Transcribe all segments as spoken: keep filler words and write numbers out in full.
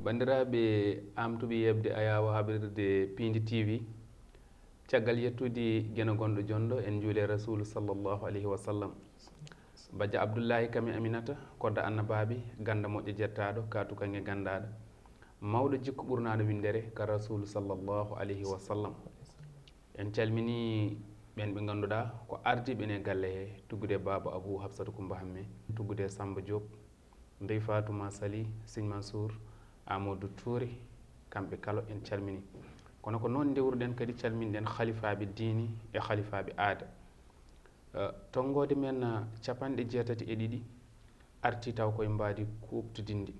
Banndiraaɓe aamtuɓe yeeɓde ayaawo haɓrirde Piindi T V, caggal yettude Geno gonɗo jonɗo, en njuule Rasuulu sallallahu alayhi wa sallam. Bajjo Abdullaahi kam e Aminata, kodda annabaaɓe, gannda moƴƴo jettaaɗo, kaatu kaŋŋe ganndaaɗo, mawɗo jikku ɓurnaaɗo winndere ka Rasuulu sallallahu alayhi wa sallam. En calminii ɓeen ɓe ngannduɗaa ko ardiiɓe en e galle he, tuggude Baaba Abuu Hafsatu Kummba Hammee, tuggude Sammba Joob, Ndey Faatuma Sali, Siñ Mansuur, Aamadu Tuure, kamɓe kala en calminii. Kono ko noon ndewruɗen kadi calminɗen halifaaɓe diine e halifaaɓe aada. Eh, tonngoode men, eh, capanɗe jeetati e ɗiɗi artii taw koye mbaadi kuuɓtodinndi.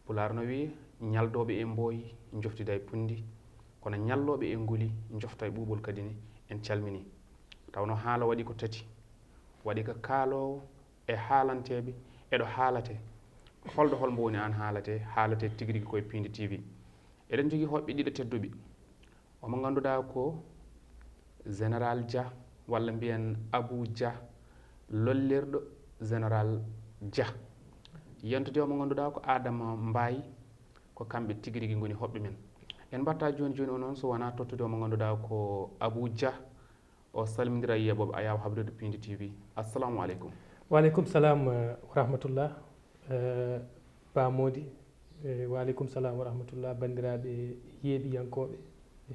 Pulaar no wiya, ñaldooɓe e mbooyi njoftida e punndi, kono ñallooɓe e nguli njofta e ɓuuɓol kadi ne en calminii. Tawnoo haala waɗi ko tati, waɗi ka kaaloowo e haalanteeɓe e ɗo haalatee. Holɗo hol mbo woni aan haalatee, haalatee tigi rigi koye Piindi T V. Eɗen njogii hoɓɓe ɗiɗo tedduɓe. Omo ngannduɗaa ko Général Dia, walla mbiyen Abou Dia, lollirɗo Général Dia. Yentude omo ngannduɗaa ko Adama Mbaye, ko kamɓe tigi rigi ngoni hoɓɓe men. En mbaɗta jooni jooni o noon so wonaa tottude omo ngannduɗaa ko Abou Dia, o salmindira e yeeɓooɓe ayaawo haɓrirde Piindi T V. Assalamu aleykum. Wa aleykum salam, eh, wa rahmatullah. Eh, Ba Mody, eh, wa aleykum salam wa rahmatullah. Banndiraaɓe yeeɓiyankooɓe,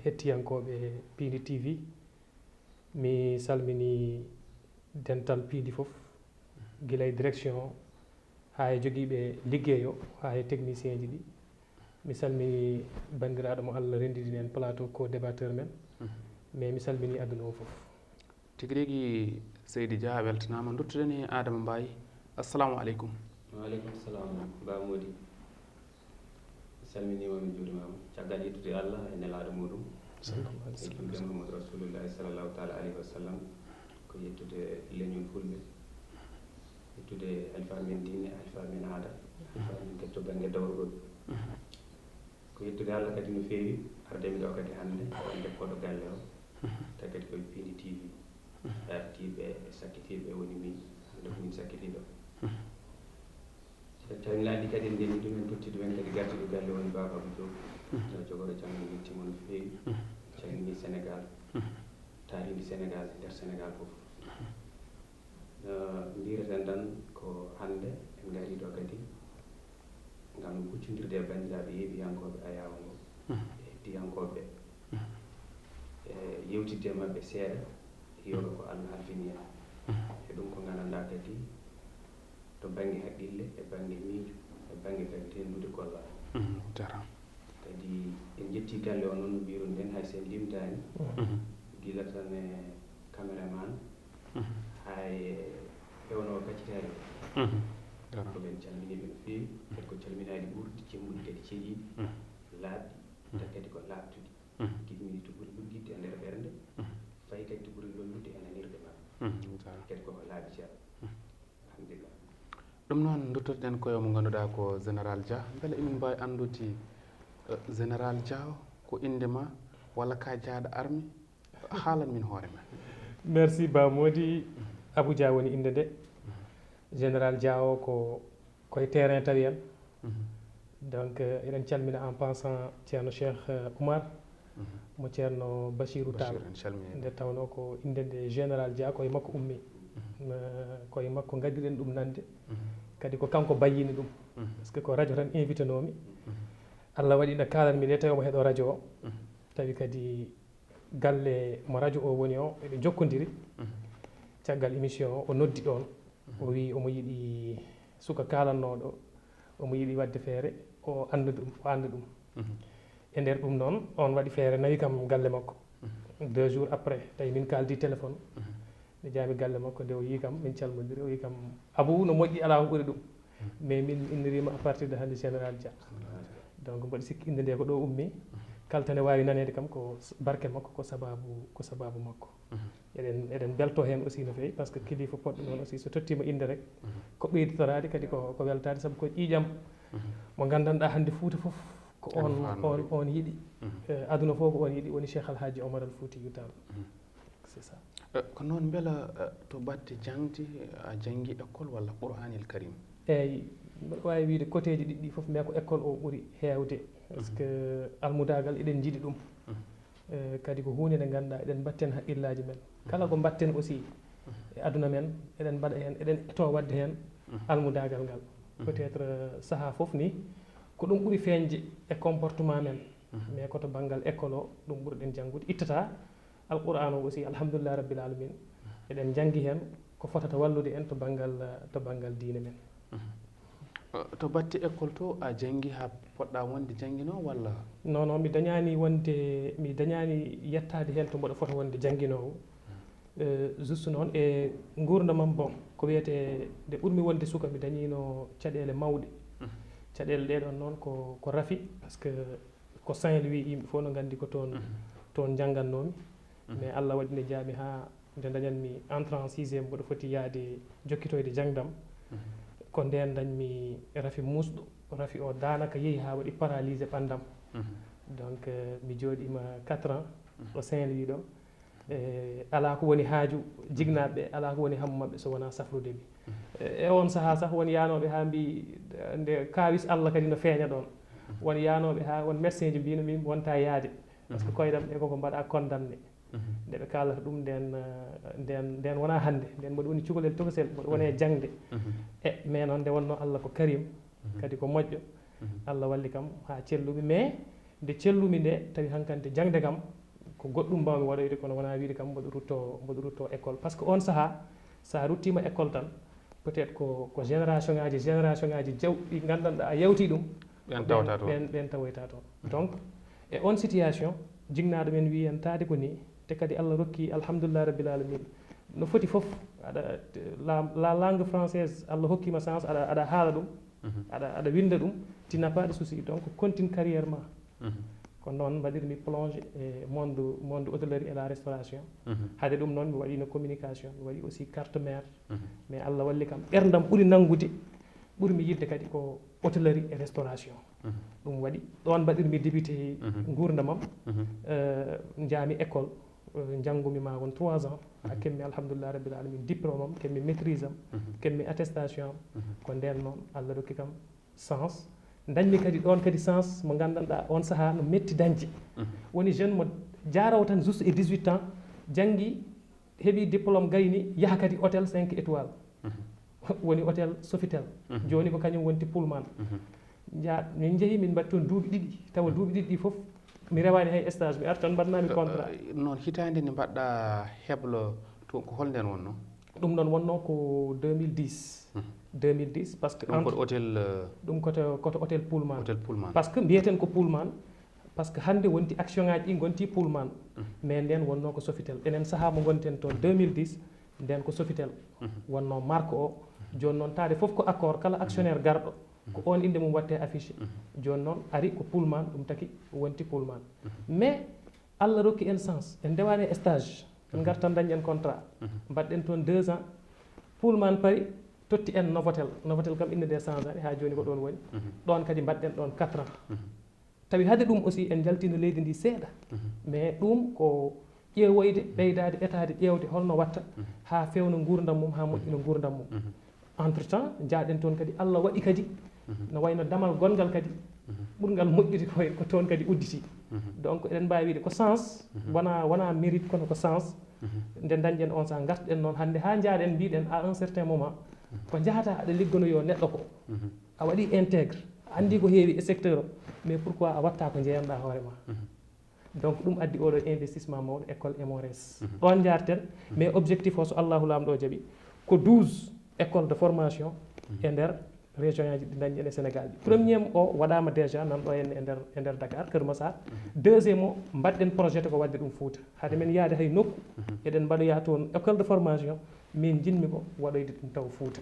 hettiyankooɓe Piindi T V, mi salmini dental Piindi fof, gila e direction o, haa e jogiiɓe liggey o, haa e technicien ji ɗi. Mi salmini banndiraaɗo mo Allah renndini en plateau, ko débatteur men. Mhm. Mais mi salmini aduna o fof. Tigi rigi, Seydi Dia, a weltanaama. Nduttuɗen e Adama Mbaye. Assalamu aleykum. Wa aleykum salam, Ba Mody. Mi salminiima, mi juurimaama. Caggal yettude Allah e nelaaɗo muɗum, sallallahu aleyhi wa sallam, e juulde Muhammadu Rasulullahi sallallahu taala aleyhi wa sallam, ko yettude leñol Fulɓe, yettude halifaaɓe men diine, halifaaɓe men aada, halifaaɓe men kadi to bannge dawrugol. Mhm. Ko yettude Allah kadi no feewi arde mi ɗo kadi hannde, wonde koɗo galle o, tawi kadi koye Piindi T V. Ardiiɓe e sakkitiiɓe woni min, hannde ko min sakkitiiɗo. Calminaaɗi kadi en ndenndi ɗumen, totti ɗumen kadi gardiiɗo galle woni Baaba Abou Diop. Yo jogoro jam en yettiima no feewi. Calmini Sénégal, taarindi Sénégal, e nder Sénégal fof. Eh, mbiyeten tan ko hannde en ngarii ɗo kadi ngam huccondirde e banndiraaɓe yeeɓiyankooɓe ayaawo ngo, mhm, e hettiyankooɓe ɓe. Mhm. E yewtidde e maɓɓe seeɗa, yoga ko Allah halfini en. Mhm. E ɗum ko nganndanɗaa kadi to bannge haqqille, e bannge miijo, e bannge kadi tenndude gollal. Mhm, jarama. Kadi en njetti galle o noon no mbiruɗen, hay so en limtaani, mhm, gila tan e cameraman, mhm, haa e pewnoowo kaccitaari o. Mhm. Jarama. Ko ɓen calminiiɓe no feewi, kadi ko calminaaɗi ɓurɗi, cemmbuɗi kadi celiiɗi, mhm, laaɓɗi, mhm, tawi kadi ko laaɓtuɗi. Mhm. Giɗmi to ɓuri luggiɗde e nder ɓernde, mhm, fayi kadi to ɓuri lollude e nanirɗe maɓɓe. Mhm. Jarama. Kadi koko laaɓi ceerno. Mhm. Alhamdulillah. Ɗum noon, nduttoɗen koye mo ngannduɗaa ko Général Dia. Mbele emin mbaawi anndude, eh, Général Dia o ko innde ma, walla ka jaaɗo arme? Haalan min hoore ma. Merci, Ba Mody. Abou Dia woni innde nde. Général Dia o ko koye terrain tawi en. Mhm. Donc, eh, eɗen calmina en passant Ceerno Cheikh, eh, Oumar, mhm, mo Ceerno Bachirou Tall. Bachir, en calmini. Nde tawnoo ko innde nde Général Dia, ko e makko ummi. Mhm. Eh, ko e makko ngaddiɗen ɗum nande. Mhm. Kadi ko kanko bayyini ɗum. Mhm. Parce que ko radio tan invité noomi. Mhm. Allah waɗi nde kaalanmi nde, tawi omo heɗo radio o. Mhm. Tawi kadi galle mo radio o woni o, eɓe njokkondiri. Mhm. Caggal émission o, o noddi ɗoon. Mhm. O wi omo yiɗi suka kaalannooɗo, omo yiɗi waɗde feere, o annda ɗum, o annda ɗum. Mhm. E nder ɗum noon, on waɗi feere, nawi kam galle makko. Mhm. Deux jours après, tawi min kaaldi téléphone. Mhm. Mi jaami galle makko, nde o yii kam, min calmondiri, o yii kam, Abou, no moƴƴi, alaa ko ɓuri ɗum. Mhm. Mais min inniriima à partir de hannde Général Dia. Général Dia. Donc, mboɗo sikki innde nde ko ɗo ummi. Mhm. Kala tan ne waawi naneede kam ko s-, barke makko, ko sababu, ko sababu makko. Mhm. Eɗen, eɗen mbeltoo heen aussi no feewi, par ce que kilifa poɗɗo noon aussi, so tottiima innde rek, mhm, ko ɓeyditoraade, kadi ko, ko weltaade, sabu ko ƴiiƴam, mhm, mo nganndanɗaa hannde Fuuta fof ko on, on yiɗi. Mhm. Eh, aduna fof ko on yiɗi, woni Cheikh Al Hadji Omar Al Foutiyou Tall. Mhm. C'est ça. Eh, ko noon, mbela, eh, to batte jaŋde, a janngi école walla Qur'anil Karim? Eeyi, Mboɗo waawi wiyde côtéji ɗiɗi ɗi fof, mais ko école o ɓuri heewde. Parce que almudaagal eɗen njiɗi ɗum. Eh, kadi ko huunde nde ngannduɗaa eɗen mbatten haqqillaaji men. Kala ko mbatten aussi e aduna men, eɗen mbaɗa heen, eɗen etoo waɗde heen almudaagal ngal. Peut-être, eh, sahaa fof ni, ko ɗum ɓuri feeñde e comportement men. Mais ko to banngal école o, ɗum ɓurɗen janngude. Ittata Alqur'aan o aussi, alhamdulillah rabbil alamin, eɗen njanngi heen ko fotata wallude en to banngal, to banngal diine men. Eh, to batte école to, a janngi haa poɗɗa wonde jannginoowo walla? Non, non, mi dañaani wonde, mi dañaani yettaade heen to mboɗo fota wonde jannginoowo. Eh, juste noon e nguurndam am, bon, ko wiyetee nde ɓurmi wonde suka, mi dañiino caɗeele mawɗe. Caɗeele ɗee ɗoon noon ko, ko rafi, parce que ko Saint-Louis, yimɓe fof no nganndi ko toon, toon njanngannoomi. Mais Allah waɗi nde njaami haa nde dañanmi entrée en sixième, mboɗo foti yahde jokkitoyde jangdam. Ko ndeen dañmi rafi muusɗo. Rafi o daanaka yehi haa waɗi paralysé ɓanndam. Donc, eh, mi jooɗiima quatre ans ɗo Saint-Louis ɗo. E, alaa ko woni haaju jignaaɓe ɓe, alaa ko woni hammu maɓɓe so wonaa safrude mi. E, e oon sahaa sah, won yaanooɓe haa mbii, nde kaawis Allah kadi no feeña ɗoon. Won yaanooɓe haa, won médecin ji mbiino min wonta yaade. Parce que koyɗam ɗe koko mbaɗa condamné. Nde ɓe kaalata ɗum nden, eh, nden, nden wonaa hannde, nden mboɗo woni cukalel tokosel, mboɗo woni e jaŋde. E, mais noon nde wonnoo Allah ko Karim, kadi ko moƴƴo. Allah walli kam haa cellumi, mais nde cellumi nde, tawi hankante jaŋde kam ko goɗɗum mbaawmi waɗoyde, kono wonaa wiyde kam mboɗo rutto, mboɗo rutto école. Parce que oon sahaa, so a ruttiima école tan, peut-être ko, ko génération ŋaaji, génération ŋaaji jaw-, ɗi nganndanɗaa a yawtii ɗum, ɓen ko ɓen, tawata toon. Ɓen, ɓen tawoyta toon. Donc, e oon situation, jignaaɗo men wii en taade ko nii, te kadi Allah rokki, alhamdulillah rabbil alamin. No foti fof, aɗa, la, la langue française, Allah hokkima chance, aɗa, aɗa haala ɗum, aɗa, aɗa winda ɗum, tu n'as pas de souci. Donc, continue carrière ma. Ko noon mbaɗirmi plongé e monde, monde hôtellerie et la restauration. Hade ɗum noon, mi waɗino communication, mi waɗi aussi carte mère. Mais Allah walli kam, ɓerndam ɓuri nanngude, ɓurmi yiɗde kadi ko hôtellerie et restauration. Ɗum waɗi, ɗoon mbaɗirmi débuté nguurndam am. Eh, njaami école, eh, njanngumi ma won trois ans. A kemmi, alhamdulillah rabbil alamin, diplôme am, kemmi maîtrise am, kemmi attestation am. Ko ndeen noon Allah rokki kam chance. Dañmi kadi ɗoon kadi chance mo nganndanɗaa oon sahaa no metti dañde. Woni jeune mo jaaroowo tan juste e dix-huit ans, janngi, heɓi diplôme, gayni, yaha kadi hôtel cinq étoiles. Woni hôtel Sofitel. Jooni ko kañum wonti Pullman. Nja-, min njehi, min mbaɗi toon duuɓi ɗiɗi, tawa duuɓi ɗiɗi ɗi fof mi rewaani hay stage, mi arti tan mbaɗnami contrat. Eh, noon hitaande nde mbaɗɗa heblo to, ko hol ndeen wonnoo? Ɗum ɗoon wonnoo ko deux mille dix. Deux mille dix, parce que ɗum entre ko hôtel, eh, ɗum koto, koto hôtel Pullman. Hôtel Pullman. Parce que mbiyeten ko Pullman, parce que hannde wonti action ŋaaji ɗi ngonti Pullman. Mais ndeen wonnoo ko Sofitel. Enen sahaa mo ngonten toon deux mille dix, ndeen ko Sofitel wonnoo marque o. Jooni noon taade fof ko accord, kala actionnaire garɗo, ko oon innde mum waɗte affiché. Jooni noon ari ko Pullman, ɗum taki wonti Pullman. Mais Allah rokki en chance, en ndewaani e stage. En ngartan dañi en contrat. Mbaɗɗen toon deux ans. Pullman pari, totti en Novotel. Novotel kam innde nde changeaani, haa jooni ko ɗoon woni. Ɗoon kadi mbaɗɗen ɗoon quatre ans. Tawi hade ɗum aussi en njaltino leydi ndi seeɗa. Mais ɗum ko ƴeewoyde, ɓeydaade, etaade, ƴeewde holno watta haa feewna nguurndam mum, haa moƴƴina nguurndam mum. Entre temps, njaaɗen toon kadi, Allah waɗi kadi, no wayno damal gonngal kadi, ɓurngal moƴƴude ko, ko toon kadi udditi. Donc, eɗen mbaawi wiyde ko chance, wonaa, wonaa mérite, kono ko chance. Nde dañɗen on saha, ngartuɗen noon hannde haa njaaɗen, mbiɗen à un certain moment, ko njahata aɗa liggonoyoo neɗɗo ko, a waɗi intègre, a anndi ko heewi e secteur o, mais pourquoi a watta ko njeyanɗaa hoore ma? Donc, ɗum addi oɗo investissement mawɗo, école M O R S. Ɗoon njaarten, mais objectif o, so Allahu Laamɗo o jaɓi, ko douze écoles de formation e nder région ŋaaji ɗi dañɗen e Sénégal ɗi. Premier o waɗaama déjà nan ɗo henne e nder, e nder Dakar, Kër Massar. Deuxième o, mbaɗɗen projet ko waɗde ɗum Fuuta. Hade men yahde hay nokku, eɗen mbaɗoya toon école de formation, min njiɗmi ko waɗoyde ɗum taw Fuuta.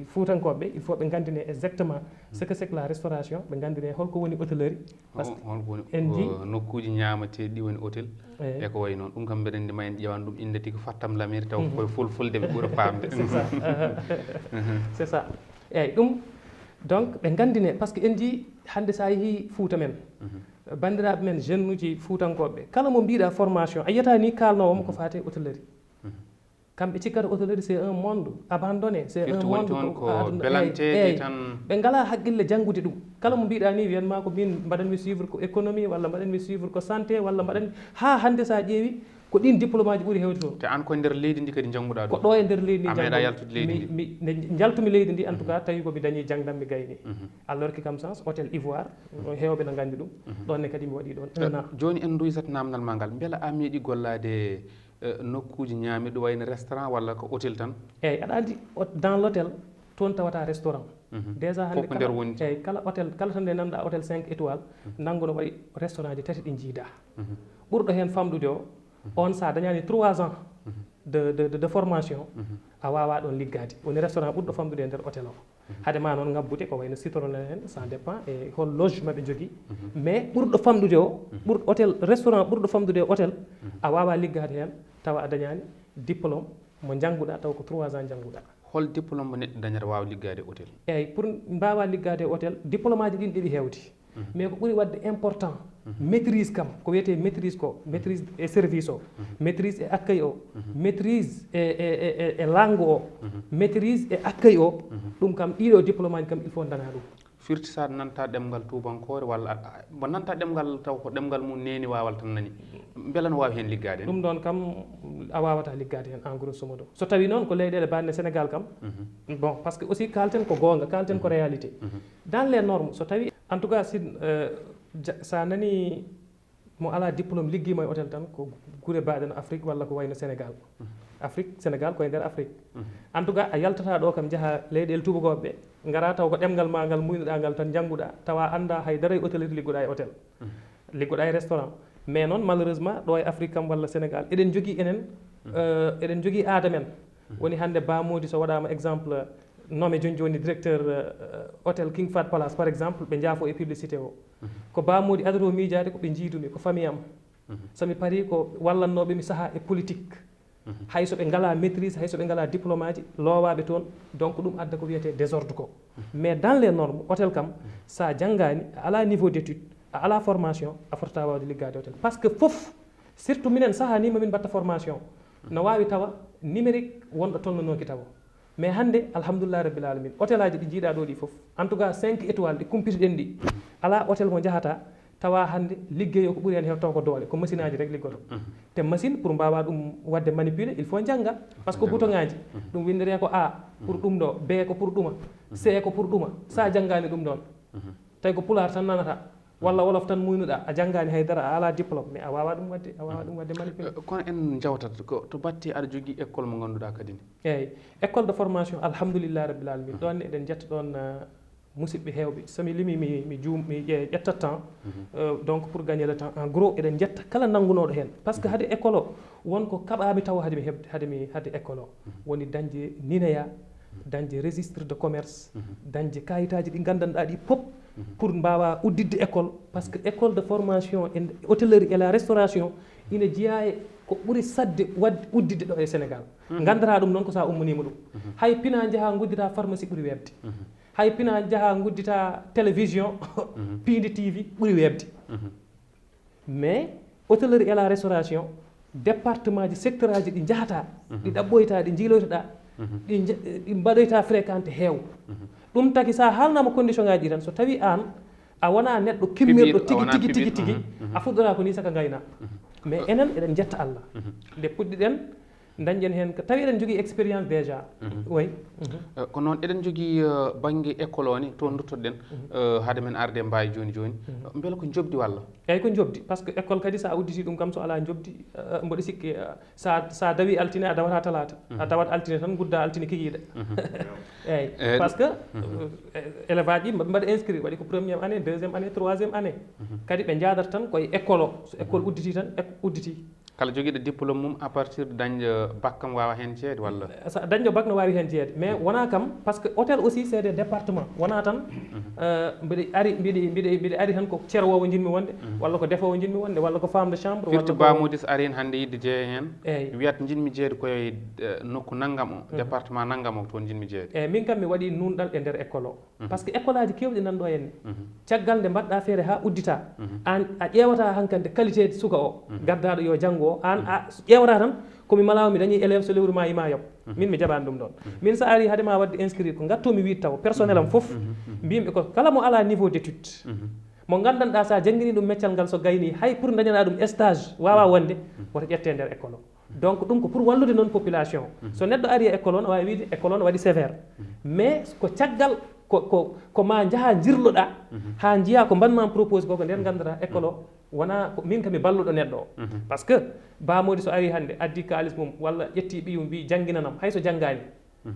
Fuutankooɓe ɓe, il faut ɓe nganndine exactement ce que c'est que la restauration, ɓe nganndine holko woni hôtellerie. Parce que hol-, holko woni, en njii, eh, nokkuuji ñaamateeɗi ɗi woni hôtel, eyi, e ko wayi noon. Ɗum kam mbeɗa anndi ma en ƴeewan ɗum innde tigi Fattam Lamiri, taw koye fulfulde ɓe ɓura faamde. C'est ça. C'est ça. Eeyi, ɗum, donc, ɓe nganndine, parce que en njii hannde so a yehii Fuuta men, banndiraaɓe men, jeune uji fuutankooɓe ɓe, kala mo mbiɗa formation, a yiyata ni kaalnoowo mo ko faati e hôtellerie. Kamɓe cikkata hôtellerie c'est un monde abandonné, c'est un Firti woni monde toon ko aduna- belanteeje eyi, eyi. Tan. Ɓe ngalaa haqqille janngude ɗum. Kala mo mbiɗa ni wiyan ma ko min mbaɗanmi suivre ko économie walla mbaɗanmi suivre ko santé walla mbaɗanmi, haa hannde so a ƴeewi ko ɗin diplôme aji ɓuri heewde toon. Te aan ko nder leydi ndi kadi njannguɗaa Ko ɗum. Ɗo e nder leydi ndi A meeɗaa njanngu- yaltude leydi mi- ndi. Mi ne- njaltumi leydi ndi en tout cas tawi ko mi dañi jangdam mi gayni. Alors que kam sens hôtel Ivoire, heewɓe na nganndi ɗum. Ɗon ne kadi mi waɗi ɗon un an. Jooni en nduysat namdal ma ngal, mbela a meeɗi gollaade eh, nokkuuji ñaamirɗi wayno restaurant walla ko hôtel tan? Eyyi, aɗa anndi o- dans l'hôtel toon tawata restaurant. Déjà hannde Fof ko nder woni. Eyyi, kala hôtel kala tan nde nanɗa hôtel cinq étoiles, nanngu no waɗi restaurant ji tati ɗi jiida. Ɓurɗo heen famɗude o on, sa dañani trois ans de, de, de, de formation, a wawa ɗon liggade. Woni restaurant ɓurɗo famɗude e nder hôtel o. Hade ma noon ngabbude ko wayno citronen en, ça dépend e hol loge maɓe jogui. Mais ɓurɗo famɗude o ɓurɗo hôtel restaurant ɓurɗo famɗude e hôtel, a wawa liggade heen tawa a dañani diplôme mo jannguɗa taw ko trois ans jannguɗa. Hol diplôme mo neɗɗo dañata waawa liggaade e hôtel? Eyyi, pour mbawa liggade e hôtel diplôme aji ɗin ɗiɗi hewti. Mais ko ɓuri wadde important, maîtrise kam ko wiyete maîtrise ko maîtrise e service o, maîtrise e accueil o, maîtrise e, e, e, e, e langue o, maîtrise e accueil o. Ɗum kam ɗiɗo diplôme aji kam il faut daña ɗum. Firti sa nanta ɗemngal tuubankoore walla a- a- mo nanta ɗemngal taw ko ɗemngal mum neeni waawal tan nani, mbela no waawi heen liggaade? Ɗum ɗon kam a wawata liggade heen en grosso modo. So tawi noon ko leyɗele banne Sénégal kam, bon, parce que aussi kalten ko goonga, kalten ko réalité. Dans les normes, so tawi en tout cas si euh, ja- sa nani mo ala diplôme liggima e hôtel tan ko gure baɗe no Afrique walla ko wayno Sénégal. Afrique, Sénégal koye nder Afrique. En tout cas a yaltata ɗo kam jaha leyɗele tubakoɓe ɓe, ngara taw ko ɗemngal ma ngal muynoɗa ngal tan jannguɗa, tawa anda haydara e hôtellerie, liggoɗa e hôtel, liggoɗa e restaurant. Mais noon malheureusement ɗo e Afrique kam walla Sénégal eɗen jogui enen euh, eɗen jogui aada men. Woni hannde Ba Mody so waɗama exemple nommé joni joni directeur euh, hôtel King Fahd Palace par exemple, ɓe jaafo e publicité o. Ko Ba Mody adoro miijaade ko ɓe jiidumi, ko famille am. Somi paari ko wallannoɓe mi saaha e politique. Hay so ɓe ngala maîtrise, hay so ɓe ngala diplôme aji, loowaɓe toon, donc ɗum adda ko wiyete désordre ko. Mais dans les normes, hôtel kam, sa janngani, a ala niveau d'étude, a ala formation, a fotata wawde liggade hôtel. Parce que fof, surtout minen saaha ni mamin mbatta formation, no wawi tawa numérique wonɗo tolnanoki tawa. Mais hannde, alhamdulillah rabbil alamin, hôtel aji ɗi jiiɗa ɗo ɗi fof, en tout cas cinq étoiles ɗi kumpitiɗen ɗi, ala hôtel mo jahata tawa hannde liggey o ko ɓuri hen heew taw ko doole, ko machine aji rek liggoto. Te machine pour mbawa ɗum wadde manipuler, il faut jannga. Parce que bouton ngaji, ɗum windete ko A pour ɗum ɗo, B ko pour ɗuma, C ko pour ɗuma. Sa janngani ɗum ɗon, tawi ko pulaar tan nanata walla wolof tan muynuɗa, a janngani haydara, a ala diplôme, mais a wawa ɗum wadde, a wawa ɗum wadde manipuler. Eh, kono en jawtat ko to batte aɗa jogui école mo ganduɗa kadi ne? Eyyi, école de formation, alhamdulillah rabbil alamin. Ɗon eɗen jetta ɗon euh, musidɓe hewɓe, somi limi mi, mi juum mi ƴe- ƴetta temps. Euh, donc pour gagner le temps, en gros eɗen jetta kala nanngunoɗo hen, parce que hade école o won ko kaɓami taw hade mi hebde, hade mi hade école o, woni dañde NINEA, dañde registre de commerce, dañde kayitaji ɗi gandanɗa ɗi pop, pour mbawa udditde école, parce que école de formation en hôtellerie et la restauration ina jeeya e ko ɓuri sadde wadde udditde ɗo e Sénégal. Gandata ɗum noon ko sa ummanima ɗum. Hay pina jaaha guddita pharmacie ɓuri webde. Hay pina jaaha guddita télévision, piindi T V ɓuri webde. Mais hôtellerie et la restauration, département ji, secteur aji ɗi jahata, ɗi ɗaɓɓoyta, ɗi jiiloytoɗa, ɗi je- ɗi mbaɗoyta fréquenté heew. Ɗum tagi sa haalnama condition ngaji ɗi tan, so tawi an a wona neɗɗo kimmirɗo Piɓiiɗo, a tigi wona tigi tigi piɓiiɗo. Tigi, a fuɗɗora ko ni saka gayna. Mais enen eɗen jetta Allah, nde puɗɗiɗen dañƴen hen ko tawi eɗen jogui expérience déjà. Oui. Eh, ko noon eɗen jogui eh, banggue école o ne toon duttoɗen eh, haade men arde mbawi joni joni. Beela ko jobdi walla? Eyyi, ko jobdi, parce que école kadi sa udditi ɗum kam so ala jobdi, eh, mboɗo sikki eh, sa sa dawi altine a dawata talata, a dawat altine tan gudda altine kikiɗe. Eyyi. Eh, Parce que eh, élève aji mbaɗa inscrit, waɗi ko première année, deuxième année, troisième année. Kadi ɓe jadata tan koye école o, so école udditi tan éco- udditi. Kala joguiɗo diplôme mum à partir de dañde bac kam wawa hen jeeyde walla? Sa dañɗo bac no wawi hen jeeyde, mais wona kam, parce que hôtel aussi c'est des départements, wona tan euh, mbiɗa ari mbiɗa mbiɗa mbiɗa ari tan ko cerowowo jinmi wonde, walla ko defowo jinmi wonde, walla ko femme de chambre, Firti walla Ba ko Mody so ari hen hannde yidde jeeya hen, Eyyi. Wiyat jinmi jeeyde koye eh, nokku nanngam o, département nanngam o, toon jinmi jeeyde. Eyyi, min kam mi waɗi nunɗal e nder école o. Parce que école aji kewɗi nan ɗo henne, caggal nde mbaɗɗa feere ha uddita, an a ƴeewata hankadi qualité suka o, gardaɗo yo janngo o, an a ƴeewata tan Komi malaw mi dañi élève so lewru ma yima yob. Min mi jaɓani ɗum ɗon. Min sa ari hade ma wadde inscrire ko ngattomi wiide taw personnel am fof. Mbimi ko kala mo ala niveau d'étude, mo gandanɗa sa jangini ɗum meccal ngal so gayni hay pour dañana ɗum stage wawa wonde, woto ƴette nder école o. Donc ɗum ko pour wallude noon population. So neɗɗo ari e école o, no wawi wiide école o no waɗi sévère, mais ko caggal ko ko ko ma jaaha jirloɗa ha jiiya ko mbanma propose ko ko nden gandata école o wona ko min kami balluɗo neɗɗo o. Parce que bamodi so ari hande addi kalis mum walla ƴetti ɓiyum mbi jannginanam hayso janngani,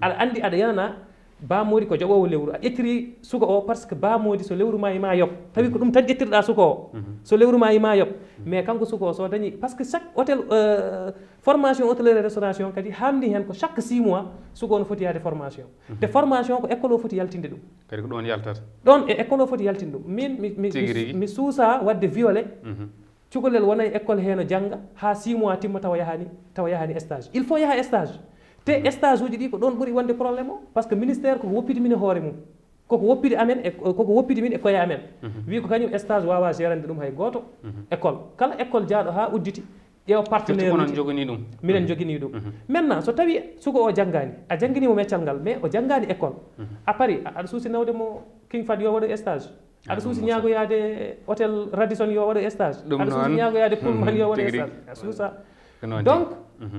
aɗa anndi aɗa yanana bamodi ko joɓowo lewru, a ƴettiri suka o parce que bamodi so lewru ma ima yob, tawi ko ɗum tan ƴettirɗa suka o. So lewru ma ima yob, mais kanko suka o so dañi parce que chaque hôtel, euh, formation hôtellerie et restauration kadi hamdi hen ko chaque six mois suka o no foti yaade formation. Te formation ko école o foti yaltinde ɗum. Kadi ko ɗon yaltata. Ɗon e école o foti yaltin ɗum. Min mi, mi, Tigi mi, rigi. Mi suusa wadde violé. Cukalel wona e école he no jannga ha six mois timma tawa yahani, tawa yahani stage. Il faut yaha stage. Te stage uji ɗi ko ɗon ɓuri wonde problème o parce que ministère koko woppidi min e hoore mum. Koko woppidi amen e koko woppidi min e koye amen. Wi ko kañum stage wawa gérande ɗum hay goto. École kala école jaaɗo ha udditi ƴeewa partenaire. Surtout ko non jogini ɗum. Minen jogini ɗum. Maintenant so tawi suka o janngani, a jannginimo meccal ngal mais o janngani école. A pari a- aɗa suusi nawde mo King Fahd yo waɗo stage. Aɗa suusi ñaagoyaade hôtel Radisson yo waɗo stage. Aɗa suusi ñaagoyaade Pullman yo waɗo stage. A suusa. Donc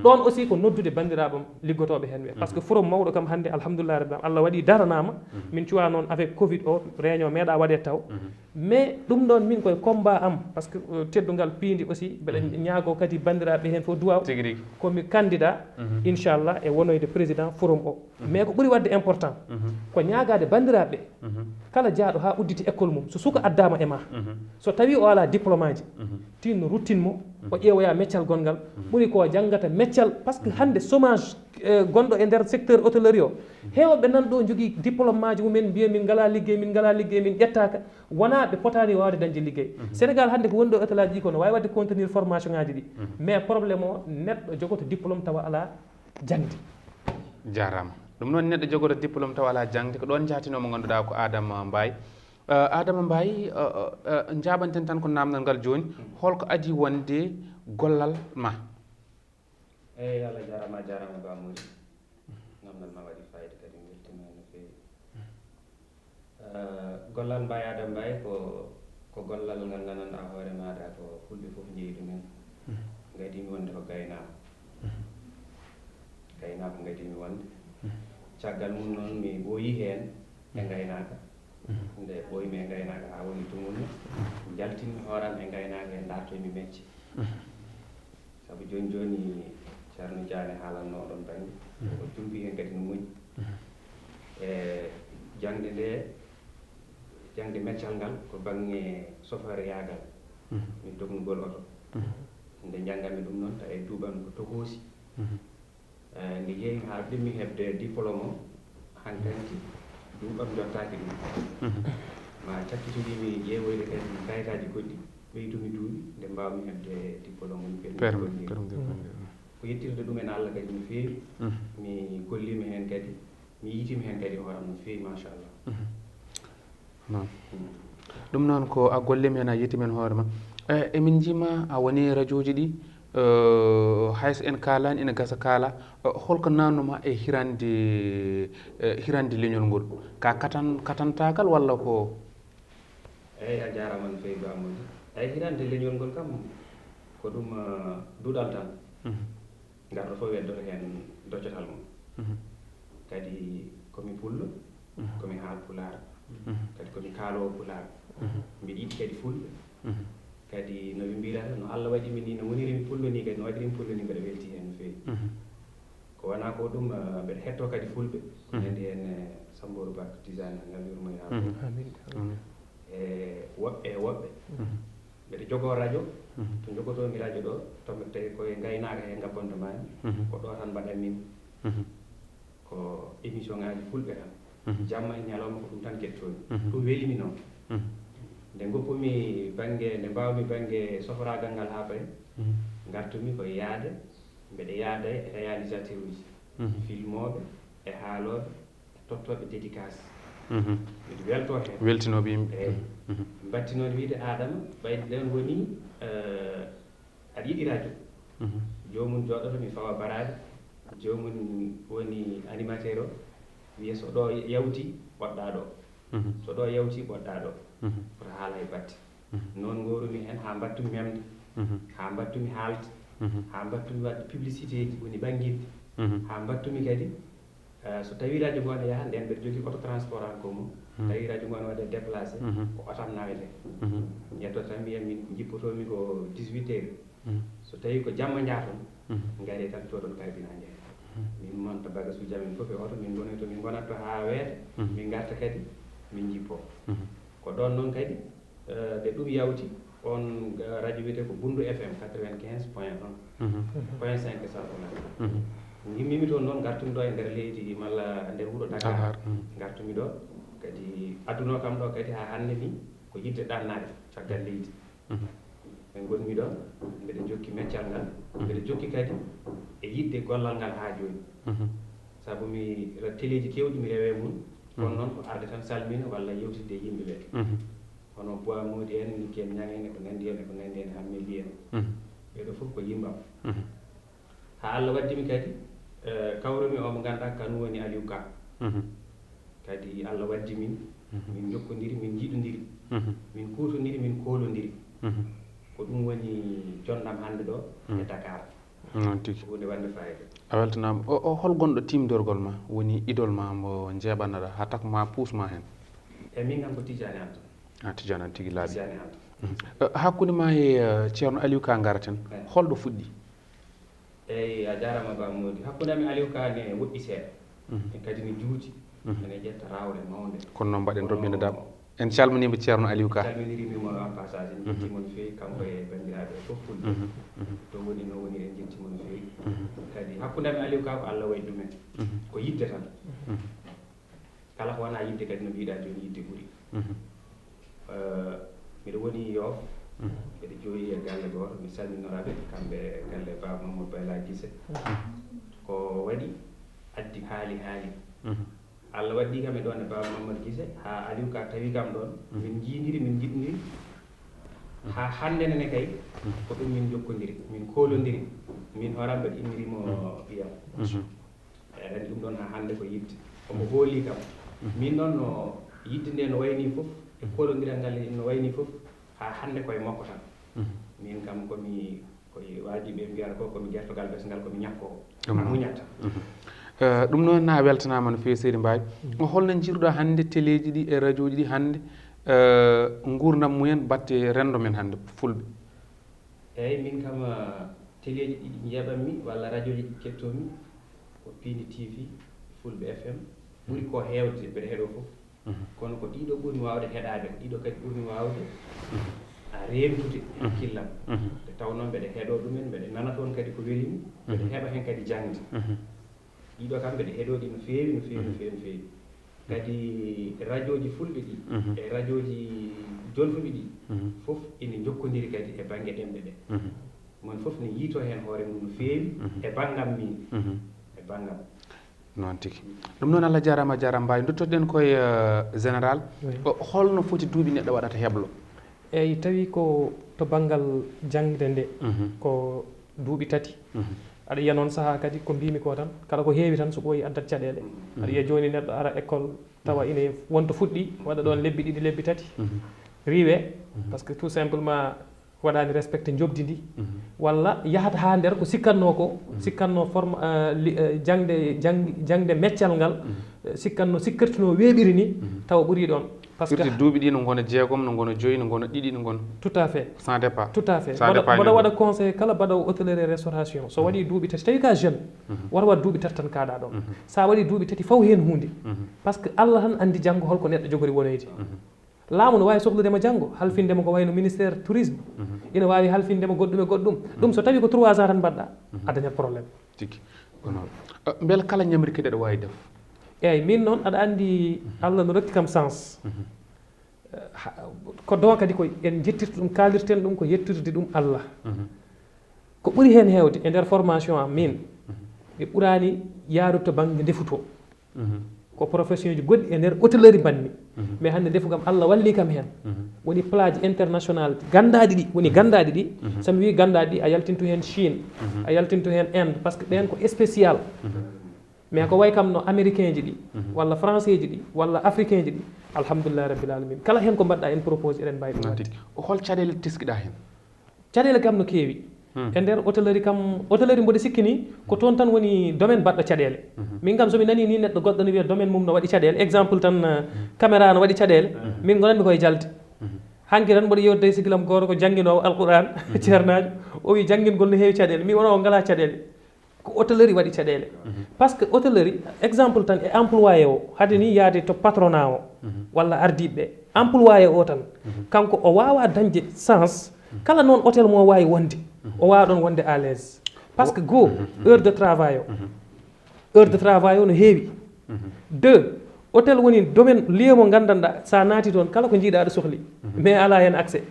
ɗon aussi ko noddude banndiraaɓam liggotooɓe heen ɓe parce que forum mawɗo kam hannde alhamdulillah rabbil alamin Allah waɗi daranama. Min cuwa noon avec covid o réunion meeɗa waɗe taw. Mais ɗum ɗon min koye combat am parce que euh, teddungal piindi aussi mbeɗa ñaago kadi banndiraaɓe heen fof duwaw. Tigi rigi. Komi candidat inchallah e wonoyde président forum o. Mais ko ɓuri wadde important ko ñaagaade banndiraaɓe kala jaaɗo ha udditi école mum so suka addama e ma, so tawi o ala diplôme aji, tin no ruttin mo o ƴeewoya meccal gongal. Ɓuri ko janngata meccal parce que hannde chômage eh, gonɗo e nder secteur hôtellerie o, heewɓe nan ɗo jogii diplôme aji mumen mbiya min ngala liggey min ngala liggey min ƴettaka, wona ɓe potani wawde dañde liggey. Sénégal hannde ko woni ɗo hôtel aji ɗi ko no wawi wadde contenir formation aji ɗi. Mais problème o neɗɗo jogoto diplôme tawa ala jangde. Jarama. Ɗum noon neɗɗo jogoto diplôme tawa ala jangde ko ɗon jahatino mo ganduɗa ko Adama Mbaye. Adama Mbaye, jaɓanten tan ko namdal ngal joni, holko adi wonde gollal ma? Eyyi Allah jarama, a jarama Ba Mody. Namdal ma waɗi fayida kadi, mi weltima hen no fewi. Gollal Mbaye Adama Mbaye ko ko gollal ngal gandanɗa hoore maɗa ko fulɓe foof jeeyi ɗumen. Gadimi wonde ko gaynako. Gaynako gadimi wonde. Caggal mum noon mi ɓooyi hen e gaynaka. Nde ɓooymi e gaynaka ha woni dumunna, jaltinmi hooram e gaynaka he dartoymi mecce. Sabu joni joni Ceerno Diané haalanno oɗon bangge, o jumpi hen kadi no moƴƴi. E jangde nde, jangde meccal ngal ko bangge sofareyagal, mi dognugol oto. Nde jangganmi ɗum noon tawi duuɓanmi ko tokoosi. Nde yeeymi haa ɗimmi heɓde diplôme o, hankanti duuɓam jottaaki ɗum. Ma cakkitindimi ƴeewoyde kadi kayitaaji goɗɗi, ɓeydumi duuɓi nde mbaawmi heɓde diplôme o. Permis, permis de conduire. Ko yettirde ɗum en Allah kadi no feewi. Mi golliima heen kadi, mi yiitiima heen kadi hooram no feewi machallah. Noon. Ɗum noon ko a gollima heen a yettima heen hoore ma. E emin njiima a woni e radio ji ɗi, hayso en kaalani ina gasa kaala, holko nannuma e hirande, hirande leñol ngol? Ka katan, katantagal walla ko? Eyi a jarama no fewi Ba Mody. Eyi hirande leñol ngol kam ko ɗum duɗal tan. Garɗo fof weddoto heen doccatal mum. Kadi komi pullo, komi haal pulaar, kadi komi kaalowo pulaar. Mbiɗa yiɗi kadi fulɓe. Kadi no ɓe mbirata, no Allah waɗi min ni, no woniri mi pullo ni, kadi no waɗiri mi pullo ni, mbeɗa welti heen no feewi. Ko wona ko ɗum, mbeɗa hetto kadi fulɓe, ko nanndi heen Samboru Ba Tijani, ngal yurmo yaafo. E woɓɓe e woɓɓe. Mbeɗa jogoo radio, to njogotomi radio ɗo, to tawi koye ngaynaaka he ngabbontomaami, ko ɗo tan mbaɗanmi. Ko émission ngaji fulɓe tan. Jamma e ñalawma ko ɗum tan kettomi. Ɗum welimi noon. Nde goppumi bannge, nde mbawmi bannge soforagal ngal haa payi, ngartumi ko yaade, mbeɗa yaada e réalisateur uji, filmooɓe e haalooɓe, tottooɓe dédicace. Miɗo welto heen. Weltinooɓe yimɓe. Eeyi. Mbattinooɓe wiyde Adama, ɓayde ɗen woni, eh, aɗa yiɗi radio. Joomum jooɗoto, mi fawa baraaɗe. Joomum woni animateur o, wiya so ɗo yawti, ɓoɗɗa ɗo. Mhm. So ɗo yawti, ɓoɗɗa ɗo. Mhm. Koto haala e batte. Mhm. Noon ngoorumi heen haa mbattumi memde, Mhm. haa mbattumi haalde, Mhm. haa mbattumi waɗde publicité ji woni ɓannginɗi, Mhm. haa mbattumi kadi, eh, so tawii radio ngoo ne yaha, ndeen mbeɗa jogii auto transport an ko mum, Mhm. tawi radio ngoo ne waɗa déplacé, Mhm. ko otam nawete. Mhm. Yetto tan mbiya min njippotoomi ko dix-huit heures. Mhm. So tawii ko jamma njahaton, Mhm. ngaree tan coodoɗon carburant njahen. Mhm. Min monta bagasuuji amen fof e oto, min ngona to, min ngonat to haa weeta, Mhm. min ngarta kadi, min njippoo. Mhm. Ko ɗoon noon kadi, eh, nde ɗum yawti, oon, eh, radio wiyetee ko Bundu F M quatre-vingt-quinze point un, Mhm. point cinq Saraxule. Mhm. Ngimmimi toon noon, ngartumi ɗo e nder leydi malla nder wuro Dakar. Dakar, mhm. Ngartumi ɗo, kadi adunoo kam ɗo kadi haa hannde ni ko yiɗde ɗannaade caggal leydi. Mhm. Ɓe ngonmi ɗo, mbeɗa jokki meccal ngal, Mhm. mbeɗa jokki kadi e yiɗde gollal ngal haa jooni. Mhm. Sabu mi re-, teleeji keewɗi mi rewee mum, kono Mhm. noon ko arde tan salmina walla yewtidde e yimɓe ɓe. Mhm. Hono Bois Mody en, Nicky en, Niang en, e ko nanndi en, e ko nanndi en, Hammet Ly en. Mhm. Ɓeeɗo fof ko yimɓam. Mhm. Haa Allah waddimi kadi, eh, kawrumi o mo ngannduɗaa kanum woni Aliou Ka. Mhm. Kadi Allah waddi min, Mhm. min njokkondiri, min njiɗondiri, Mhm. min kuutondiri, min koolondiri. Mhm. Ko ɗum woni jonnam hannde ɗo e Mhm. Dakar. Noon tigi. Ko huunde wonde fayida. A weltanaama. O, o hol gonɗo tiimdorgol ma, woni idol ma mo njeeɓanaɗa, haa tak ma puus ma heen? E min kam ko Tijaani Anta. A Tijaani Anta tigi laaɓi. Tijaani Anta. Mhm. Eh, hakkunde ma e, eh, Ceerno Aliou Ka ngaraten, Eh. holɗo fuɗɗi? Eyi, a jaaraama Ba Mody. Hakkunde am e Aliou Ka ne woɗɗi seeɗa. Mhm. E kadi ne juuti. Mhm. Ene ƴetta raawre mawnde. Kono noon mbaɗen Kono roɓɓinde daɓɓo. En calminiima Ceerno Aliou Ka. Calminiriima mo en passage, en Mhm. njettii mo no feewi, kanko e banndiraaɓe fof fulɓe. Mhm. Mhm. To woni, no woni, en njettii mo no feewi. Mhm. Kadi hakkunde am e Aliou Ka ko Allah waɗi ɗum en. Mhm. Ko yiɗde tan. Mhm. Kala ko wonaa yiɗde kadi no mbiɗa jooni yiɗde ɓuri. Mhm. Eh, mbiɗa woni Yoof, Mhm. mbiɗa jooɗii e galle gooto, mi salminoraaɓe kamɓe e galle Baaba Mamadou Bayla Gise. Mhm. Ko waɗi addi haali haali. Mhm. Allah waddi kam e ɗoon e Baaba Mamadou Gise, haa Aliou Ka tawi kam ɗoon, Mhm. min njiidiri, min njiɗndiri. Mhm. Haa hannde nene kay, Mhm. ko ɗum min njokkondiri, min koolondiri, min hooraaɓe mbaɗi inniri mo Mhm. ɓiyam. Mhm. Eɗen ɗum ɗoon haa hannde ko yiɗde. Omo hooli kam. Mhm. Min noon no yiɗde nde no wayni fof, e koolondiral ngal no wayni fof, haa hannde koye makko tan. Mhm. Min kam ko mi, ko waajiɓe mbiyata ko, ko mi gertogal ɓesngal, ko mi ñakko. Ɗum A noon. muñata. Mhm. Eh, ɗum noon na weltanaama no feewi seydi Mbaye. Mhm. Holno njiiruɗa hannde teleeji ɗi e radiooji ɗi hannde, eh, nguurndam mumen batte renndo men hannde fulɓe? Eeyi, min kam, ah, teleeji ɗi njaɓanmi walla radiooji ɗi keɗtomi ko Piindi T V, Fulɓe F M, ɓuri ko heewde mbeɗa heɗoo fof. Mhm. Kono ko ɗiɗo ɓurmi waawde heɗaade, ko ɗiɗo kadi ɓurmi waawde, Mhm. ah, reemtude e Mhm. hakkillam. Mhm. Nde tawnoo mbeɗa heɗoo ɗumen, mbeɗa nana toon kadi ko welimi, mbeɗa Mhm. heɓa heen kadi jaŋde. Mhm. Ɗiɗo kam mbeɗa heɗoo ɗi no feewi, no feewi, no Mhm. feewi, no feewi. Kadi radiooji fulɓe ɗi, Mhm. e radiooji jolfuɓe ɗi, Mhm. fof ina njokkondiri kadi e bannge ɗemɗe ɗe. Mhm. Mon fof ne yiitoo heen hoore mum no feewi Mhm. e banngam min, Mhm. e banngam. Noon tigi. Ɗum noon, Allah jaaraama, a jaaraama Mbaye. Nduttoɗen koye, eh, général. Oui. O, holno foti duuɓi neɗɗo waɗata heblo? Eeyi, tawi ko to banngal jaŋde nde, Mhm. ko duuɓi tati. Mhm. Aɗa yiya noon sahaa kadi ko mbiimi ko tan, kala ko heewi tan so ɓooyi addat caɗeele. Mhm. Aɗa yiya jooni neɗɗo ara école tawa Mhm. ine wonta fuɗɗi, waɗa ɗoon lebbi ɗiɗi, lebbi tati. Mhm. Riiwe, Mhm. parce que tout simplement waɗaani respecté njoɓdi ndi. Mhm. Walla yahata haa nder ko sikkatnoo ko, Mhm. sikkatnoo forme, eh, li-, eh, jaŋde, jaŋ-, jaŋde meccal ngal, Mhm. eh, sikkatnoo, sikkirtinoo weeɓiri ni, Mhm. tawa ɓuri ɗoon. Parce que Firti duuɓi ɗi no ngona jeegom, no ngona joyi, no ngona ɗiɗi, no ngona Tout à fait. Sans départ. Tout à fait. Sans Mboɗo, départ mboɗo ina waɗa ɗum. Conseil kala mbaɗoowo hôtellerie et restauration. So Mhm. waɗi duuɓi tati, tawi ka jeune, Mhm. wata waɗ duuɓi tati tan kaaɗa ɗoon. Mhm. Sa waɗi duuɓi tati, faw heen huunde. Mhm. Parce que Allah tan anndi janngo holko neɗɗo jogori wonoyde. Mhm. Laamu no waawi sohlude mo janngo, halfinde mo ko wayno ministère tourisme. Mhm. Ina waawi halfinde mo goɗɗum e goɗɗum. Ɗum so tawi ko trois ans tan mbaɗɗa, Mhm. a dañat problème. Tigi. Ko noon. Eh, mbela kala ñamri kadi aɗa waawi def? Eeyi, min noon, aɗa anndi, Mhm. Allah no rokki kam sens. Mhm. Eh, ha, ko don kadi ko en njettirta ɗum, kaalirten ɗum ko yettirde ɗum Allah. Mhm. Ko ɓuri heen heewde e nder formation am min, Mhm. mi ɓuraani yaarude to bannge ndefu to. Mhm. Ko profession ji goɗɗi e nder hôtellerie mbaɗmi. Mais hannde ndefu kam, Allah walli kam heen. Woni plage international ganndaɗi ɗi, woni ganndaɗi ɗi. So mi wii ganndaɗi ɗi, a yaltintu heen Chine, a yaltintu heen Inde, parce que ɓeen ko spécial. Mais ko way kam no américain ji ɗi, walla français ji ɗi, walla africain ji ɗi, alhamdulillah rabbil alamin. Kala heen ko mbaɗɗa en propose, eɗen mbawi ɗum waɗde. Hol caɗeele teskiɗa heen? Caɗeele kam no keewi. E nder hôtellerie kam, hôtellerie mboɗo sikki ni ko toon tan woni domaine baɗɗo caɗeele. Min kam, so mi nani ni neɗɗo goɗɗo ne wiya domaine mum no waɗi caɗeele, exemple tan, eh, caméra no waɗi caɗeele, min ngonanmi koye jalde. Hanki tan mboɗo yewtida e sikilam gooto ko jannginoowo Alquran, ceernaajo, o wi janngingol no heewi caɗeele. Mi wona o ngalaa caɗeele. Ko hôtellerie waɗi caɗeele. Parce que hôtellerie, exemple tan e employé o, hade ni yaade to patronat o, walla ardiiɓe ɓe. Employé o tan, kanko o waawa dañde chance, kala noon hôtel mo waawi wonde, o waawa ɗoon wonde à l'aise. Parce que goo, heure de travail o, heure de travail o no heewi. Deux, hôtel woni domaine, lieu mo nganndanɗaa, so a naati toon, kala ko njiiɗaa aɗa sohli, mais alaa heen accès.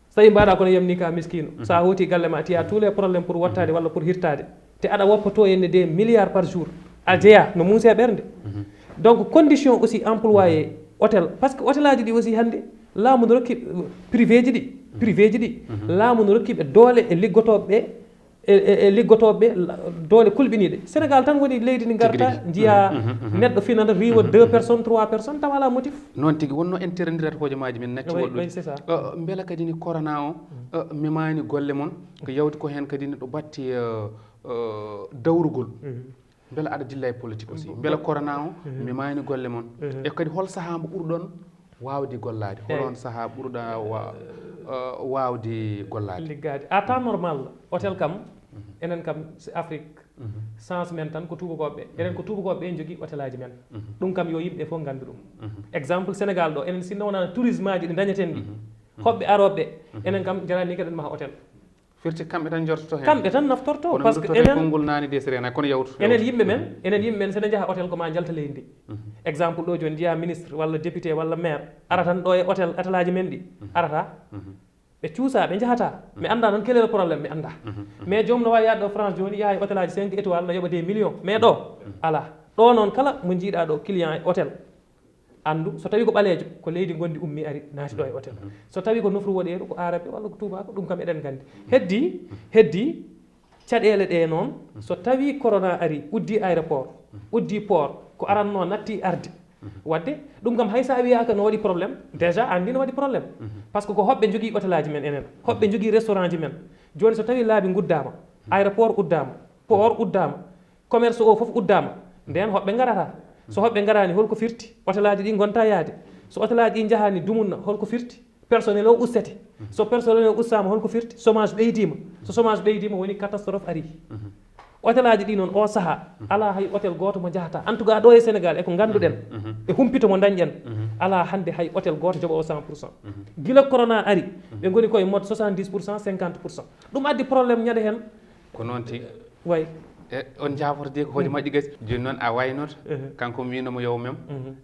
So tawi mbaɗa kono yamni ka miskino, sa hoti galle ma, tu as tous les problèmes pour wattade walla pour hirtade. Te aɗa woppoto henne des milliards par jour. A jeeya, no muusi e ɓernde. Donc condition aussi employé hôtel, parce que hôtel aji ɗi aussi hannde laamu no rokki, privé ji ɗi, privé ji ɗi, laamu no rokki ɓe doole e liggotooɓe ɓe, e, e, e liggotooɓe ɓe, la-, doole kulɓiniiɗe. Sénégal tan woni leydi ndi ngarta, njiya neɗɗo finana, riiwa deux personnes, trois personnes, tawa alaa motif. Noon tigi wonno en terondirata hojomaaji men natti. Oui, woɗɗude. Oui, c'est ça. Euh, mbela kadi ni corona o, euh, memaani golle mon, ko yawti ko heen kadi neɗɗo batti, euh, euh, dawrugol. Mbela aɗa dilla e politique aussi? Mbela corona o memaani golle mon? E kadi hol sahaa mbo ɓurɗon waawde gollaade? Hol on sahaa ɓurɗa wa-, euh, waawde gollaade? Liggaade. À temps normal, hôtel kam, enen kam, si Afrique, chance men tan ko tuubakooɓe ɓe. Enen ko tuubakooɓe ɓe njogii hôtelaaji men. Ɗum kam yo yimɓe fof nganndu ɗum. Exemple, Sénégal ɗo, enen sinno wonaa tourisme aji ɗi ndañeten ɗi, hoɓɓe arooɓe ɓe, enen kam jarani kadi en maha hôtel. Firti kamɓe tan njortoto heen? Kamɓe tan naftorto, kono parce que enen konngol naani de si reena, kono yawtu, enen yawtu. Yimɓe men, enen yimɓe men, so ene njaha hôtel ko ma njalta leydi ndi. Exemple ɗo jooni njiya ministre walla député walla maire, ara tan ɗo e hôtel, hôtelaaji men ɗi, arata. Ɓe cuusa, ɓe njahata. Mi annda noon quel est le problème, mi annda. Mais joom no waawi yaade ɗo France jooni, yaha e hôtelaaji cinq étoiles, no yoɓa des millions. Mais ɗo, alaa. Ɗo noon kala mo njiiɗa ɗo client e hôtel, anndu, so tawi ko ɓaleejo, ko leydi ngondi ummi ari, naati ɗo e hôtel. So tawi ko nofru woɗeeru, ko Arabe walla ko Tuubaako, ɗum kam eɗen nganndi. Heddi, heddi, caɗeele ɗe noon, so tawi corona ari, uddi aéroport, uddi port, ko aranno natti arde. Wadde, ɗum kam hay so a wiyaaka no waɗi problème, déjà anndi no waɗi problème. Parce que ko hoɓɓe njogii hôtelaaji men enen, hoɓɓe njogii restaurant ji men. Jooni so tawi laabi nguddaama, aéroport uddaama, port uddaama, commerce o fof uddaama, ndeen hoɓɓe ngarata. So hoɓɓe ngaraani, holko firti? Hôtelaaji ɗi ngonta yaade. So hôtelaaji ɗi njahaani dumunna, holko firti? Personnel o ustete. So personnel o ustaama, holko firti? Chômage ɓeydiima. So chômage ɓeydiima, woni catastrophe arii. Hôtelaaji ɗi noon, o sahaa, alaa hay hôtel gooto mo njahata. En tout cas, ɗo e Sénégal, e ko ngannduɗen, e humpito mo ndañɗen, alaa hannde hay hôtel gooto joɓa o cent pour cent. Gila corona ari, ɓe ngoni koye mode soixante-dix pour cent, cinquante pour cent. Ɗum addi problème ñande heen. Ko noon tigi. Way. E, on njaafoto de ko hooji majji gasi. Jooni noon a waynoto. Kanko mi wiino mo yo mem.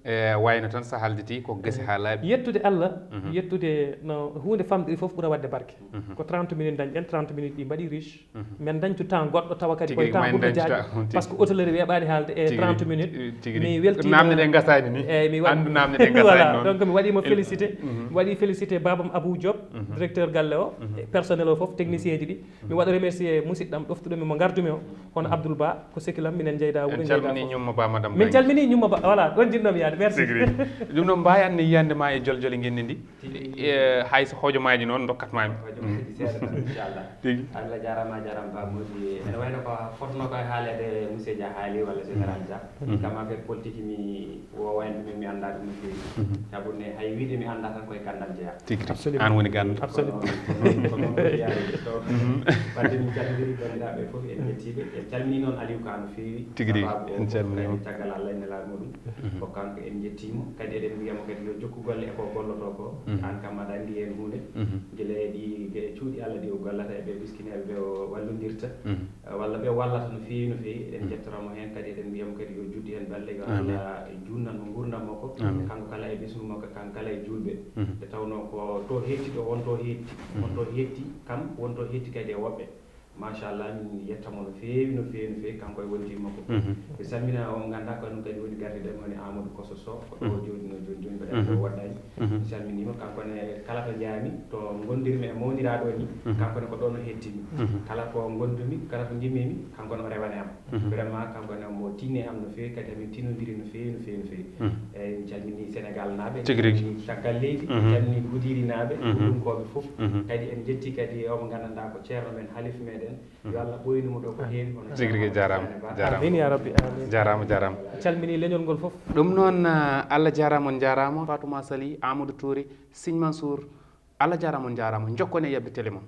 E, wayno tan so halditi ko gasi haa laaɓi. Yettude Allah, yettude no huunde famɗiri fof ɓura waɗde barke. Ko trente minutes dañɗen, trente minutes ɗi mbaɗi riche. Men dañtu temps goɗɗo tawa kadi koye temps ɓurɗo jaaɗi. Parce que hôtellerie weeɓaani haalde e trente minutes. Mi weltiima. Naamne ɗe ngasaani ni. Eeyi, mi wa-, anndu naamne ɗe ngasaani. Voilà, noon. Donc mi waɗiima félicité. Mi waɗi félicité baabam Abou Diop, directeur galle o, e personnel o fof, technicien ji ɗi. Mi waɗa remercier musidɗam ɗoftuɗo mi mo ngardumi o, hono Abdoul Ba, ko sekilam, minen njeyda wuro, en njeyda calmini fof. Ñumma Ba, madame Min Bangui. Calmini Ñumma Ba, voilà, ɗon jiɗnomi yaade. Merci. Tigi rigi. Ɗum noon mbawi anne yiyande ma e joljole ngenndi ndi. Tigi rigi. E, hay so hojomaaji noon ndokkat mami. Hojomaaji seeɗa tan, inchallah. Tigi. Allah jarama, a jarama Ba Moodi. Ene wayno ko fotno ko e haalede, monsieur Dia haali walla général Dia. Kam affaire politique mi Wowande min mi anndaa ɗum no feewi. Sabu ne hay wiide mi anndaa tan koye ganndal jeyaa. Tigi rigi. Absolument. Aan woni ganndo. Absolument. Kono, kono, kono, kono, wadde min calmini banndiraaɓe fof, en njettii ɓe. En calmini noon Aliou Ka no feewi. Tigi rigi. Sababu o en calmini kadi mo. Caggal Allah en nelaaɗo mo ɗum. Ko kanko en njettii mo. Kadi eɗen mbiya mo kadi yo jokku golle e ko gollotoo ko. Aan kam aɗa anndi heen huunde. Gila e ɗi, ge-, cuuɗi Allah ɗi o gollata e ɓe miskineeɓe ɓe o wallondirta. Eh, walla ɓe wallata no feewi, no feewi. Eɗen njettora mo heen kadi, eɗen mbiya mo kadi yo juddu heen balɗe, yo Allah juutnan mo nguurndam makko. Kanko kala e ɓesngu makko, kanko kala e juulɓe. Nde tawnoo ko to heetti ɗo, won to heetti, won to heetti kam, won to heetti kadi e woɓɓe. Machallah, min yettamo no feewi, no feewi, no feewi, kanko e wondiiɓe makko fof. Ɓe salmina on ngannduɗaa ko ɗum kadi woni gardiiɗo men woni Amadou Kosso Sow, ko ɗo jooɗinoo jooni jooni, mbeɗa ɗo waɗɗaani. Mi salminiima, kanko ne kala to njaami, to ngondirmi e mawniraaɗo ni, kanko ne ko ɗo no hettimi. Kala ko ngondumi, kala ko njimmimi, kanko ne o rewane am. Vraiment, kanko ne mo tinni am no feewi, kadi amin tinnondiri no feewi, no feewi, no feewi. Eyyi, en calmini Sénégal naaɓe, en calmini caggal leydi, en calmini Goudiry naaɓe, Goudunkooɓe fof. Kadi en jetti kadi o mo nganndanɗaa ko ceerno men, halif meɗen. Yo Allah ɓooynu mo ɗo ko heewi, hono Tigi rigi, ceerno jaaraama, Sane Ba. Jaaraama. Amin ya rabbi, amin. Jaaraama, jaaraama. En calmini leñol ngol fof. Ɗum noon, ah, Allah jaaraama, on njaaraama. Fatouma Sali, Amadou Touré, Signe Mansour, Allah jaaraama, on njaaraama. Njokkon e yabbi télé mon.